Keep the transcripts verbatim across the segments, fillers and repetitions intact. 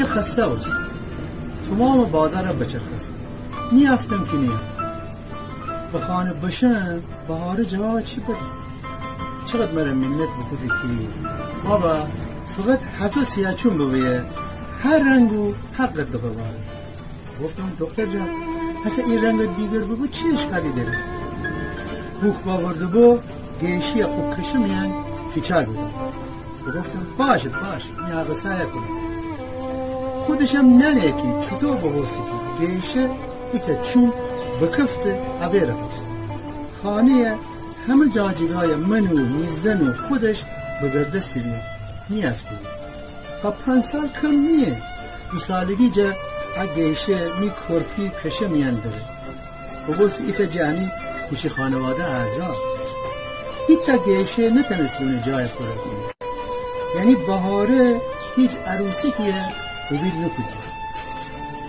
خسته بوست. تومامٚ بازارَ بچرخست. نیأفتم کی نیأفتم. به خانه بشم، بهاره جوابَ چی بدم؟ چقد مرَ منت بوکودی کی بابا، فقط هتو سیاچوم ببه، هر رنگ و هر قد ببه. بوگفتم دختر جان، هسه ای رنگٚ دیگر ببو، چی اشکالی دره؟ بوک باورده بو، گیشه‌یَ خو کشه میأن فیچال بده. بوگفتم باشد، باشد، می هاغسایَ کونم. خودشم نأنه کی چوطو بوبوسته کی گیشه ایتأ چوم بکفته ابیره بوسته. خانه‌یَ همه جاجیگایَ من و می زن و خودش بگردستی می، نیأفتی. ها پنج سال کم نییه. دو سالگی جا ا گیشه می کورپی کشه میأن دره. بوبوستی ایتأ جه امی کوچی خانواده اعضا. هیتأ گیشه نتأنستی اونٚ جایَ پورَ کونه. یعنی بهاره هیچ عروسکی‌یَ قوبیل نوکودی.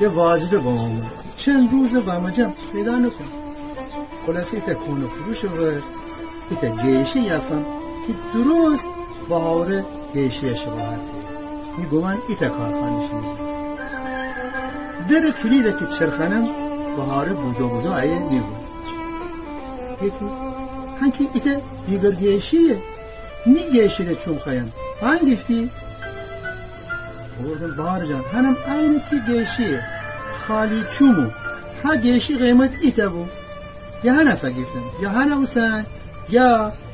یه واجده بامو آمو. چند روزه بامو جم پیدا نوکونم. خلاصه ایتأ کونه‌فروشٚ ور ایتأ گیشه یافم کی درست بهاره گیشه‌یَ شباهت دره. می گومان ایتأ کارخانه شینه. درٚ کلیدَ کی چرخانم، بهاره بودو بودو آیه نیگو. یکی، هنکی ایتأ بیبر گیشه‌یه، می گیشه‌یَ چوم خوأیم، هنگیفتی؟ بوگفتم بهار جان، هنم عینٚ تی گیشه‌یه، خالی چومو. ها گیشه قیمت ایتأ بو. یا هنَ فگیفتم، یا هنَ اوسن، یا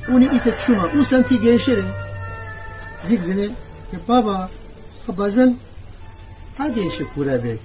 اونی ایتأ چومَ اوسن تی گیشه ره. زیک زنه کی بابا، خو بازم ها گیشه پورَ به.